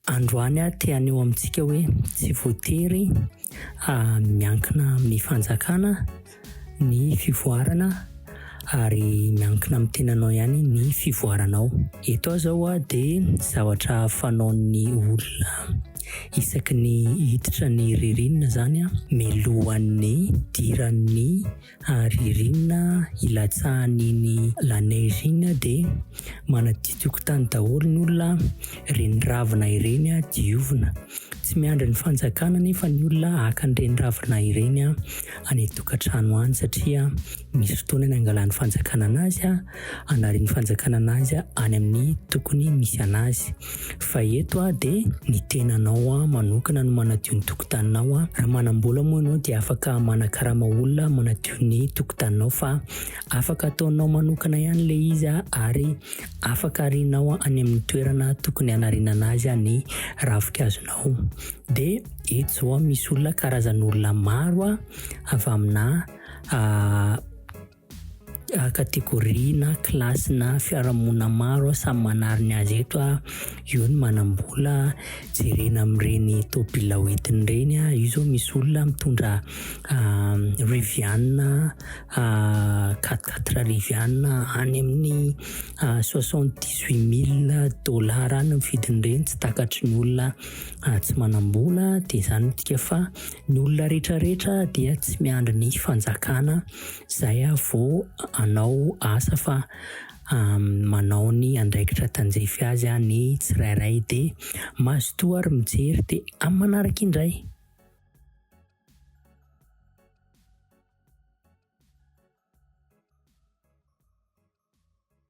Androany aho te haneho amintsika hoe tsy voatery miankina amin'ny fanjakana ny fivoarana ary miankina amin'ny tenanao ihany ny fivoaranao. Eto aho izao dia zavatra fanaon'ny olona isaky ny hiditra ny ririnina izany mialohan'ny hidiran'ny ririnina hilatsahan'iny la neige iny dia manadio tokotany daholo ny olona, ireny ravina ireny diovina. Tsy miandry ny fanjakana anefa ny olona haka an'ireny ravina ireny any an-tokantrano any satria misy fotoana ny hangalan'ny fanjakana anazy, hanarian'ny fanjakana anazy any amin'ny tokony misy anazy. Fa eto dia ny tenanao manokana no manadio ny tokotaninao. Raha manam-bola moa ianao dia afaka manakarama olona manadio ny tokotaninao fa afaka ataonao manokana ihany ilay izy ary afaka arianao any amin'ny toerana tokony hanariana anazy ny ravinkazonao. Dia eto izao misy olona karazan'olona maro avy amina Catégorie na classe na fiarahamonina maro samy manary ny azy eto a, eo ny manam-bola jerena amin'ireny tôbila hoentiny ireny a, io zao misy olona mitondra Rivian quatre quatre Rivian any amin'ny soixante dix huit mille dollars any ny vidin'ireny, tsy takatry ny olona tsy manam-bola, dia izany midika fa ny olona rehetra rehetra dia tsy miandry ny fanjakana Zay aho vao hanao asa fa manao ny andraikitra tandrify azy ny tsirairay de mazotoa ary mijery de amin'ny manaraka indray.